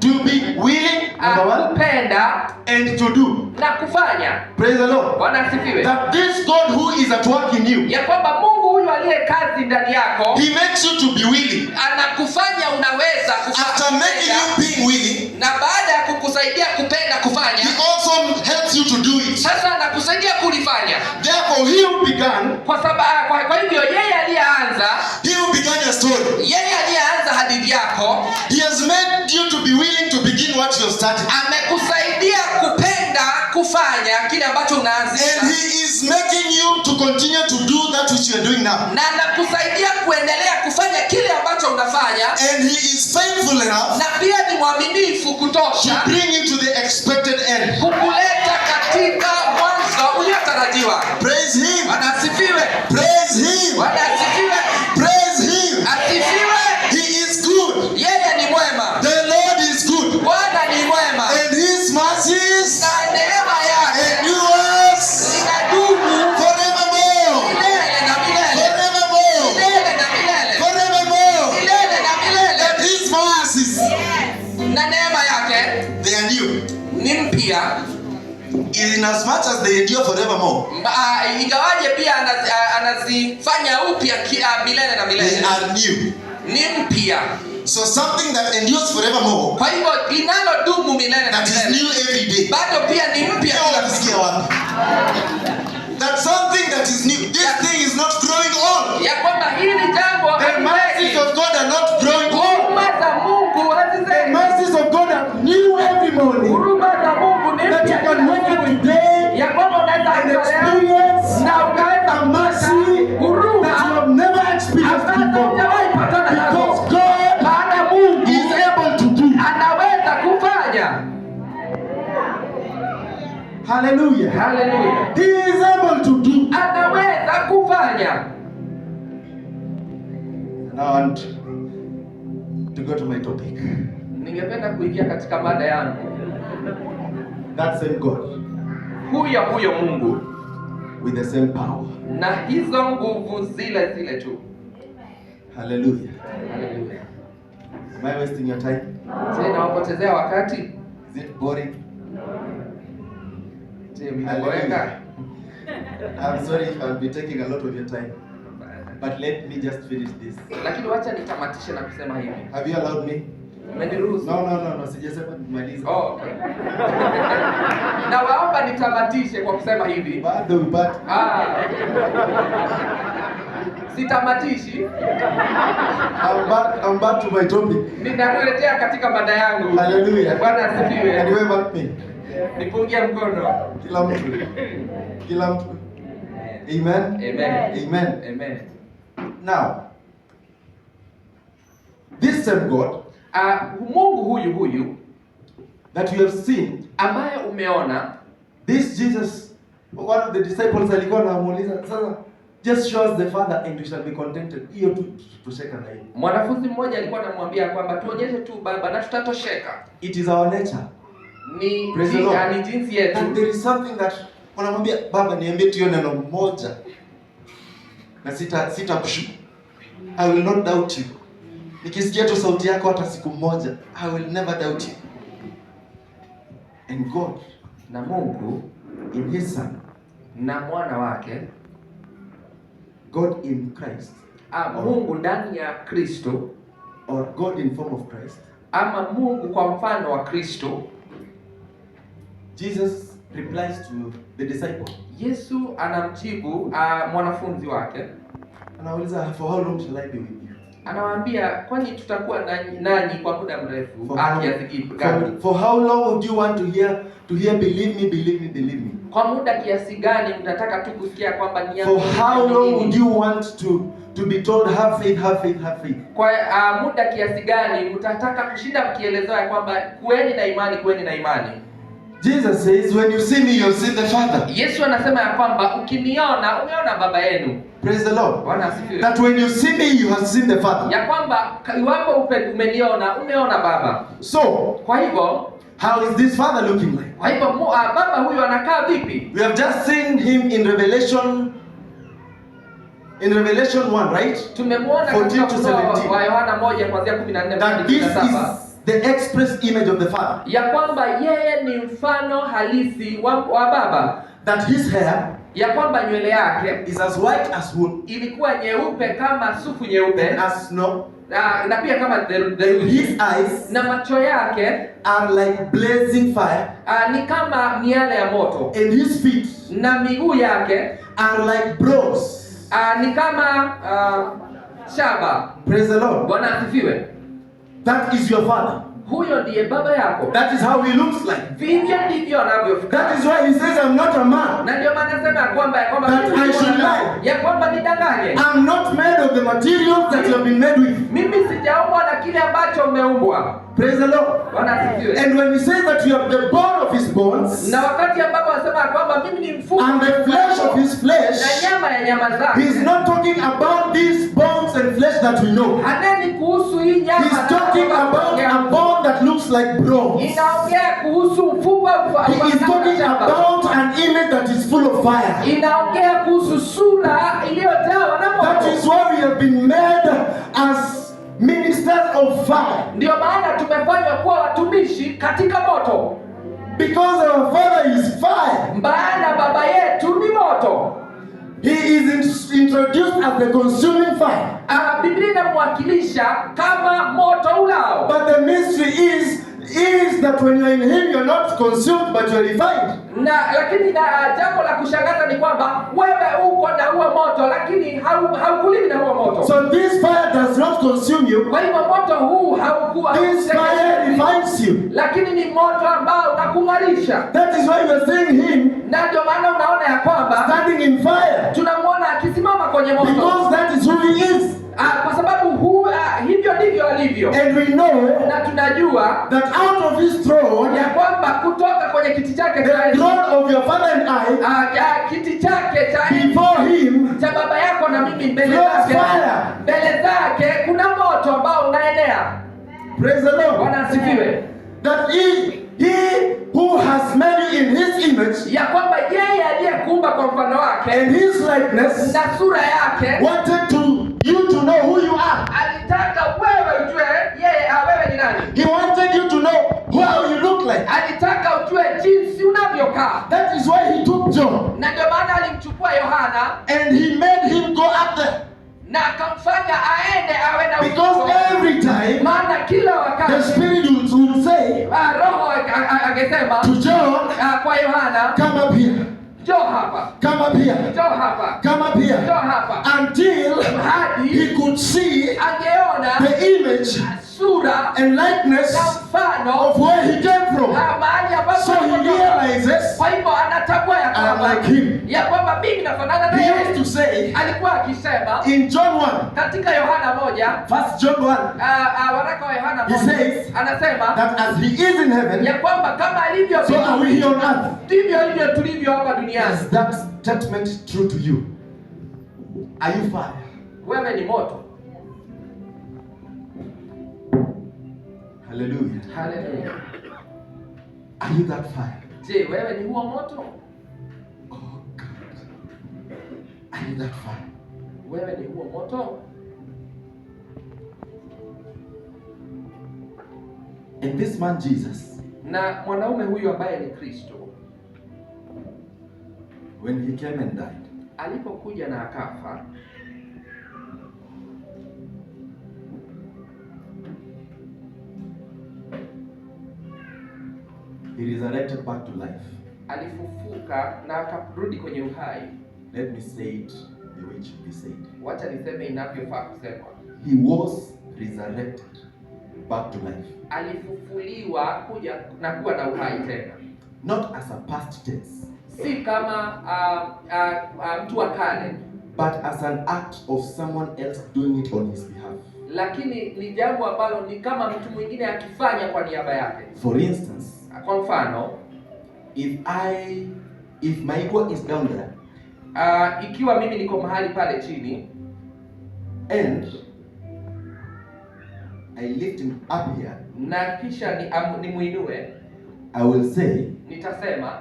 to be willing, number one, kupenda and to do. na kufanya. Praise the Lord. Bwana asifiwe. That this God who is at work in you, Ya kwamba Mungu huyu aliye kazi ndani yako he makes you to be willing. anakufanya unaweza After making you being willing, na baada ya kukusaidia kupenda kufanya, he also helps you to do it. sasa anakusaidia kulifanya. Therefore, he who began, Kwa sababu kwa hivyo yeye aliyeanza, he who began your story, ambacho unaanzisha, And He is making you to continue to do that which you are doing now. Na anakusaidia kuendelea kufanya kile ambacho unafanya, And He is faithful enough na pia ni mwaminifu to kutosha bring you to the expected end. Kukuleta katika mwanzo uliotarajiwa. Praise Him. Bwana asifiwe. Praise Him. Bwana asifiwe. Praise Him. Asifiwe. He is good. Yeye ni mwema. The Lord is good. Bwana ni mwema, And His mercies na neema yake endures zinadumu forevermore. milele na milele, Forevermore. milele na milele, Forevermore. milele na milele. And His mercies, Na neema yake they are new. Ni mpya. In as much as they endure forevermore, Ingawaje pia anazifanya upya milele na they milele, are new. Ni mpya. So something that endures forevermore, Kwa hivyo linalodumu milele na that is milele, new every day. Bado pia ni mpya Leo kila siku. unasikia wapi? That something that is new. This thing is not growing old. Ya kwamba hili jambo The mercies halizeeki. of God are not growing old. Huruma za Mungu The hazizeeki. mercies of God are new every morning. Huruma za Mungu ni That mpya you can kila wake up asubuhi. today Ya kwamba unaweza and amka leo experience na ukaweza a mercy huruma that you have never experienced ambazo before. hujawahi patana nazo. Because God Maana Mungu is able to do. Anaweza kufanya. Hallelujah. Haleluya. He is able to do. Anaweza kufanya. Now I want to go to my topic. Ningependa kuingia katika mada yangu. That same God Huyo huyo Mungu with the same power. Na hizo nguvu zile zile tu. Hallelujah. Haleluya. Am I wasting your time? Je, nawapotezea wakati? Is it boring? Je, mnaboeka? I'm sorry if I'll be taking a lot of your time. But let me just finish this. Lakini wacha nitamatishe na kusema hivi. Have you allowed me? Mmeniruhusu? No. Sijasema nimalize. Oh, okay. Nawaomba nitamatishe kwa kusema hivi. Bado but Ah. Sitamatishi. I'm back to my topic. Ninakuletea katika mada yangu. Hallelujah. Bwana asifiwe. Can you wave at me? Nipungie mkono. Kila mtu. Kila mtu. Amen. Amen. Amen. Amen. Now, this same God Mungu huyu huyu that you have seen, ambaye umeona, this Jesus, one of the disciples alikuwa anamuuliza, "Sasa just show us the Father and we shall be contented." Hiyo tu tutosheka na hiyo. Mwanafunzi mmoja alikuwa anamwambia kwamba tuonyeshe tu Baba na tutatosheka. It is our nature. Ni Praise the Lord. ni jinsi yetu. And there is something that wanamwambia, "Baba, niambie tu hiyo neno moja na sitakushuku. I will not doubt you. Nikisikia tu sauti yako hata siku moja, I will never doubt you." And God Na Mungu in his Son, na mwana wake, God in Christ, Mungu ndani ya Kristo, or God in form of Christ, ama Mungu kwa mfano wa Kristo, Jesus replies to the disciple. Yesu anamjibu mwanafunzi wake. Anauliza, "For how long shall I be with you?" Anawaambia, "Kwani tutakuwa nanyi kwa muda mrefu For how, kiasi gani?" for how long would you want to hear, "Believe me, believe me, believe me"? Kwa muda kiasi gani mtataka tu kusikia kwamba ni For how long would you want to be told, "Have faith, have faith, have faith"? Kwa muda kiasi gani mtataka kushinda mkielezewa ya kwamba kuweni na imani, kuweni na imani? Jesus says, "When you see me, you've seen the Father." Yesu anasema ya kwamba ukiniona umeona baba yenu. Praise the Lord. Bwana asifiwe. That when you see me, you have seen the Father. Ya kwamba iwapo umeniona umeona baba. So, Kwa hivyo how is this Father looking like? Kwa hivyo baba huyu anakaa vipi? We have just seen him in Revelation 1, right? Tumemwona 14 katika to Ufunuo 17. wa Yohana 1 kuanzia 14 That hadi this 17 is the express image of the Father. Ya kwamba yeye ni mfano halisi wa baba, That his hair ya kwamba nywele yake is as white as wool ilikuwa nyeupe kama sufu nyeupe and as snow. na pia kama And theluji, his eyes na macho yake are like blazing fire, ni kama miale ya moto, and his feet na miguu yake are like bronze. Ni kama shaba. Praise the Lord. Bwana asifiwe. That is your Father. Huyo ndiye baba yako. That is how he looks like. Vivyo ndivyo anavyofikiri. That is why he says, I'm not a man Na ndio maana nasema ya kwamba that mimi I si should mwanadamu, lie. ya kwamba nidanganye. I'm not made of the materials that you have been made with. Mimi sijaumbwa na kile ambacho umeumbwa. Praise the Lord. Bwana asifiwe. And when he says that you have the bone of his bones Na wakati ambapo anasema ya kwamba mimi ni mfupa and the flesh of his flesh, na nyama ya nyama zake, he's not talking about these bones and flesh that we know. haneni kuhusu hii nyama He's na talking about a bone that looks like bronze. Inaongea kuhusu mfupa He is talking about an image that is full of fire. Inaongea kuhusu sura iliyojawa na That moto. is why we have been made as ministers of fire. Ndio maana tumefanywa kuwa watumishi katika moto, Because our Father is fire. maana baba yetu ni moto. He is introduced as the consuming fire. Biblia inamwakilisha kama moto ulao, But the mystery is that when you're in him, you're not consumed, but you're refined. Na lakini na jambo la kushangaza ni kwamba wewe uko na huo moto, lakini haukuliwi na huo moto. So this fire does not consume you. Kwa hivyo moto huu haukuwa This fire refines you. lakini ni moto ambao unakung'arisha, That is why we're seeing him na ndio maana unaona ya kwamba standing in fire. tunamwona akisimama kwenye moto. Because that is who he is. Kwa sababu hivyo ndivyo alivyo, And we know na tunajua that out of his throne, ya kwamba kutoka kwenye kiti chake the cha enzi, throne of your father and I, kiti chake cha enzi before him cha baba yako na mimi, mbele flows zake fire. mbele zake kuna moto ambao unaenea. Praise the Lord. Bwana asifiwe. That he who has made you in his image Ya kwamba yeye aliyekuumba kwa mfano wake and his likeness na sura yake wanted to you to know who you are. alitaka wewe ujue yeye, wewe ni nani. He wanted you to know how you look like. Alitaka ujue jinsi unavyokaa, That is why he took John na ndio maana alimchukua Yohana and he made him go up there. na akamfanya aende awe na Because uzito. every time Maana kila the wakati Spirit would say Roho angesema to John, kwa Yohana, "Come up here, njoo hapa, come up here, njoo hapa, come up here," njoo hapa, until hadi he could see angeona the image sura and likeness na mfano of where he came from. mahali ambapo So he alikotoka. realizes, Kwa hivyo anatambua ya "I am kwamba like him." ya kwamba mimi nafanana na He yeye. used to say Alikuwa akisema in John 1, katika Yohana 1, First John 1, waraka wa Yohana He 1, says anasema that as he is in heaven, ya kwamba kama alivyo so are we here on earth. ndivyo hivyo tulivyo hapa duniani. Is that statement true to you? Are you fire? Wewe ni moto. Hallelujah. Haleluya. Are you that fire? Je, wewe ni huo moto? Oh God. Are you that fire? Wewe ni huo moto? And this man Jesus, Na mwanaume huyu ambaye ni Kristo when he came and died, alipokuja na akafa, he resurrected back to life. Alifufuka na akarudi kwenye uhai. Let me say it the way it should be said. Wacha niseme inavyofaa kusemwa. He was resurrected back to life. Alifufuliwa kuja na kuwa na uhai tena, Not as a past tense, si kama mtu wa kale, but as an act of someone else doing it on his behalf. Lakini ni jambo ambalo ni kama mtu mwingine akifanya kwa niaba yake. For instance, Kwa mfano, if Maigwa is down there ikiwa mimi niko mahali pale chini and I lift him up here, na kisha nimuinue, I will say nitasema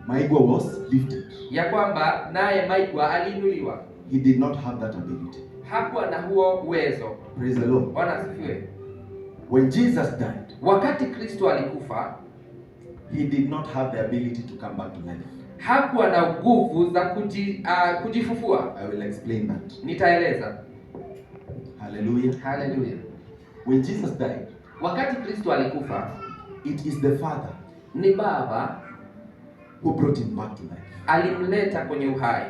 Maigwa was lifted. Ya kwamba naye Maigwa aliinuliwa. He did not have that ability. Hakuwa na huo uwezo. Praise the Lord. Bwana asifiwe. When Jesus died, Wakati Kristo alikufa, he did not have the ability to come back to life. Hakuwa na nguvu za kujifufua. I will explain that. Nitaeleza. Hallelujah. Haleluya. When Jesus died, Wakati Kristo alikufa, it is the Father ni Baba who brought him back to life. Alimleta kwenye uhai.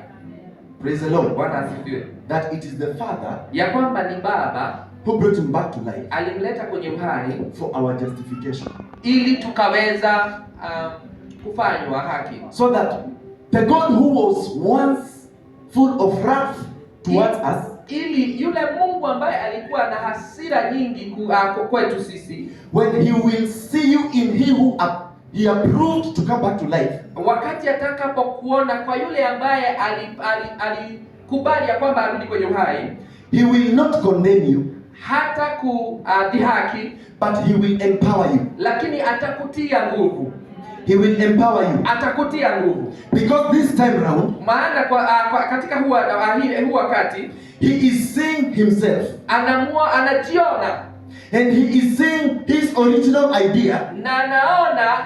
Praise the Lord. Bwana asifiwe. That it is the Father Ya kwamba ni Baba Who brought him back to life Alimleta kwenye uhai for our justification. ili tukaweza kufanywa haki, So that the God who was once full of wrath towards us, ili yule Mungu ambaye alikuwa na hasira nyingi kwetu sisi, when he will see you in he who he approved to come back to life, wakati atakapokuona kwa yule ambaye alikubali ya kwamba arudi kwenye uhai, he will not condemn you, hata kudhihaki, but he will empower you. lakini atakutia nguvu, He will empower you. atakutia nguvu. Because this time round, Maana kwa katika huu wakati he is seeing himself anajiona and he is seeing his original idea na anaona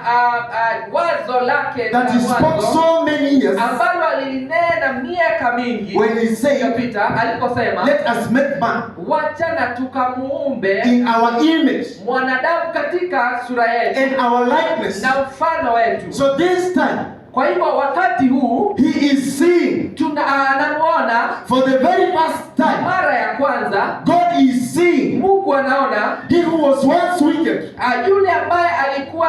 wazo lake that la he spoke mwanzo so many years ambalo alilinena miaka mingi when he said, iliyopita aliposema, let us make man wachana tukamuumbe in our image mwanadamu katika sura yetu and our likeness. na mfano wetu. So this time, Kwa hivyo wakati huu he is seeing anamuona for the very first time. mara ya kwanza. God is seeing Mungu anaona he who was once wicked yule ambaye alikuwa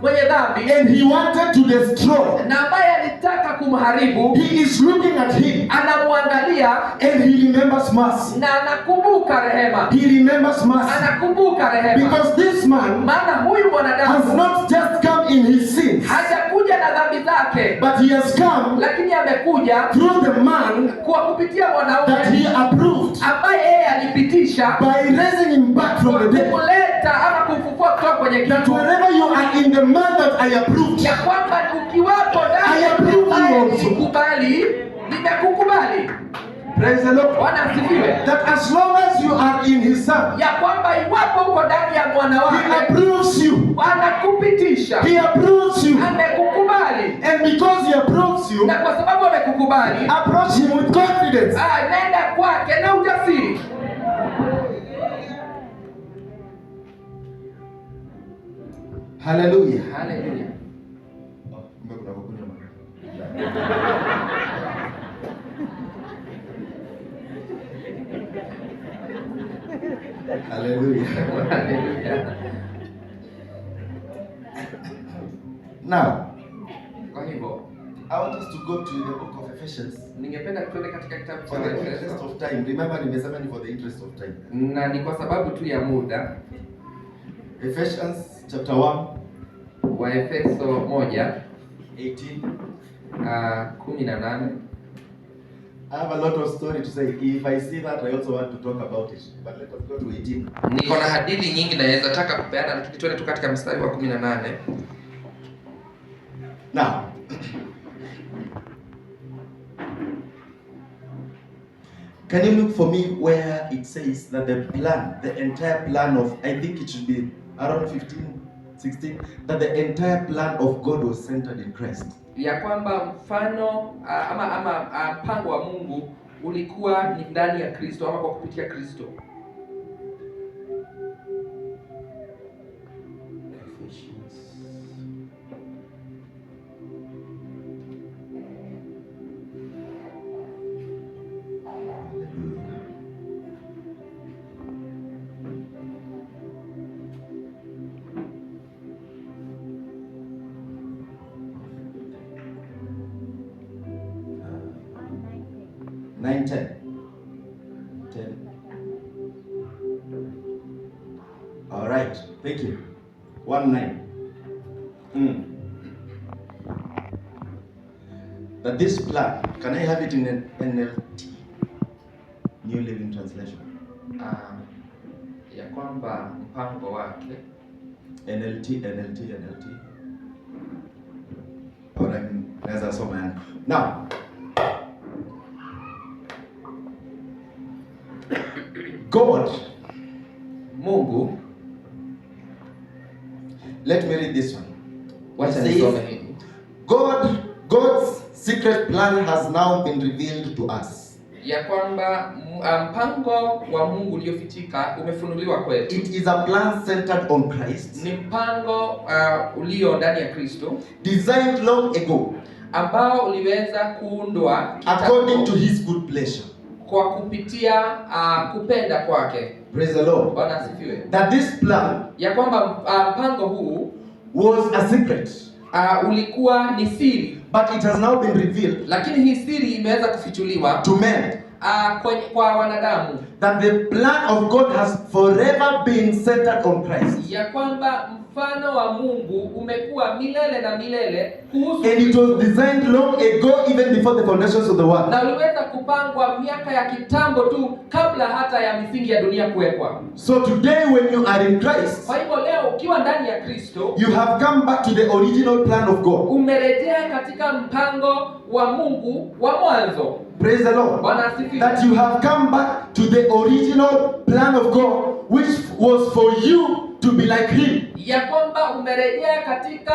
mwenye dhambi and he wanted to destroy. na ambaye alitaka kumharibu, He is looking at him anamwangalia and he remembers mercy. na anakumbuka rehema, He remembers mercy. anakumbuka rehema, Because this man maana huyu has mwanadamu not just come in his sins, hajakuja na dhambi zake, but he has come lakini amekuja through the man kwa kupitia that mwanaume he approved ambaye yeye alipitisha by raising him back from the dead. kumleta ama kumfufua kutoka kwenye That kifo, wherever you are in the man that I approved, ya kwamba ukiwapo ndani I approve you ambaye also. nilikubali, nimekukubali. Praise the Lord. Bwana asifiwe. That as long as you are in his son, Ya kwamba iwapo uko ndani ya mwana he wake approves you. anakupitisha, He approves you. amekukubali, And because he approves you, na kwa sababu amekukubali, approach him with confidence. nenda kwake na ujasiri. Hallelujah. Haleluya. Kumbe kuna kukunywa maji. Hallelujah. Haleluya. Now, Kwa hivyo I want us to go to the book of Ephesians ningependa tuende katika kitabu cha for the interest Waefeso, of time. Remember, nimesema ni for the interest of time. na ni kwa sababu tu ya muda. Ephesians chapter 1, Waefeso 1 18. 18. I have a lot of story to say. If I see that, I also want to talk about it. But let us go to 18. Niko na hadithi nyingi naweza taka kupeana, lakini tuende tu katika mstari wa 18. Now, can you look for me where it says that the plan, the entire plan of, I think it should be around 15, 16, that the entire plan of God was centered in Christ. Ya kwamba mfano ama mpango wa Mungu ulikuwa ni ndani ya Kristo ama kwa kupitia Kristo. Ephesians. Hallelujah. 9, 10. 10. All right, thank you. 1 9. That this plan, can I have it in an NLT? New Living Translation. Ya kwamba mpango wake NLT, NLT, NLT. All right, naweza soma yangu. Now, God, Mungu, let me read this one. wacha It says, nisome hili. God's secret plan has now been revealed to us. Ya kwamba mpango wa Mungu uliofichika umefunuliwa kwetu. It is a plan centered on Christ, Ni mpango ulio ndani ya Kristo, designed long ago ambao uliweza kuundwa kitambo according to his good pleasure. Kwa kupitia kupenda kwake. Praise the Lord. Bwana asifiwe. That this plan Ya kwamba mpango huu was a secret, ulikuwa ni siri, but it has now been revealed lakini hii siri imeweza kufichuliwa to men kwa wanadamu that the plan of God has forever been centered on Christ. ya kwamba mfano wa Mungu umekuwa milele na milele kuhusu And it was designed long ago, even before the foundations of the world. na uliweza kupangwa miaka ya kitambo tu kabla hata ya misingi ya dunia kuwekwa. So today, when you are in Christ, Kwa hivyo leo ukiwa ndani ya Kristo you have come back to the original plan of God. umerejea katika mpango wa Mungu wa mwanzo. Praise the Lord. Bwana asifiwe. That you have come back to the original plan of God, which was for you to be like Him. Ya kwamba umerejea katika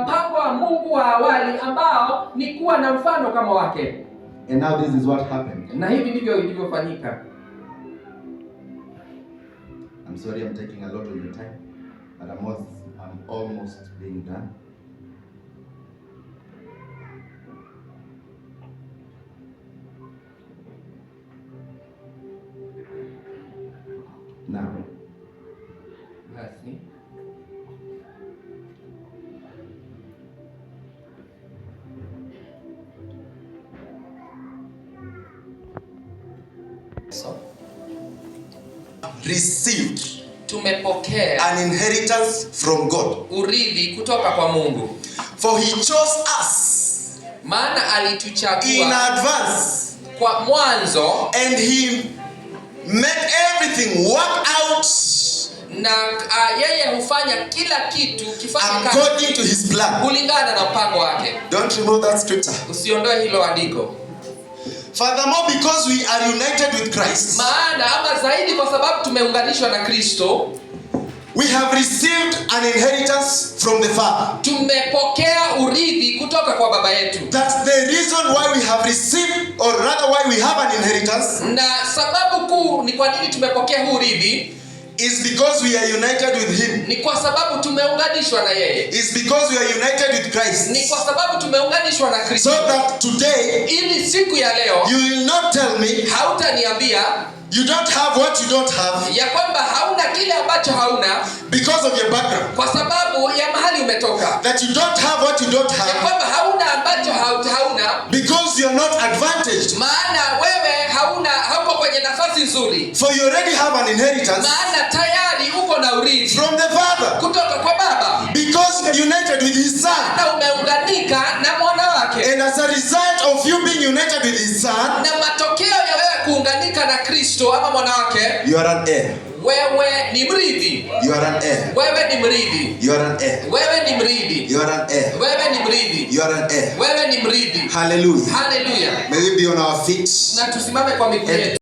mpango wa Mungu wa awali ambao ni kuwa na mfano kama wake, And now this is what happened. na hivi ndivyo ilivyofanyika. I'm sorry I'm taking a lot of your time, but I'm almost being done. Now, Basi so, Received tumepokea an inheritance from God. urithi kutoka kwa Mungu, For he chose us maana in alituchagua advance kwa mwanzo and he made everything work out na yeye hufanya kila kitu kifanye kazi according to his plan. kulingana na mpango wake. Don't remove that scripture. Usiondoe hilo andiko, Furthermore, because we are united with Christ, maana ama zaidi, kwa sababu tumeunganishwa na Kristo, we have received an inheritance from the Father. tumepokea urithi kutoka kwa baba yetu. That's the reason why we have received, or rather, why we have an inheritance, Na sababu kuu ni kwa nini tumepokea huu urithi is because we are united with Him. ni kwa sababu tumeunganishwa na yeye, It's because we are united with ni Christ. kwa sababu tumeunganishwa na Kristo, So that today, ili siku ya leo you will not tell me hautaniambia you don't have what you don't have ya kwamba hauna kile ambacho hauna because of your background. kwa sababu ya mahali umetoka, That you don't have what you don't ya have kwamba hauna ambacho hauna, because you're not advantaged. maana wewe hauna, hauko kwenye nafasi nzuri, For you already have an inheritance maana tayari uko na urithi from the Father kutoka kwa Baba because you're united with His Son. na umeunganika na mwana wake, And as a result of you being united with His Son, na matokeo ya wewe kuunganika na Kristo ama mwana wake, you are an heir. wewe ni mrithi, You are an heir. wewe ni mrithi, You are an heir. wewe ni mrithi, You are an heir. wewe ni mrithi, You are an heir. wewe ni mrithi. Hallelujah. Haleluya! May we be on our feet. Na tusimame kwa miguu yetu.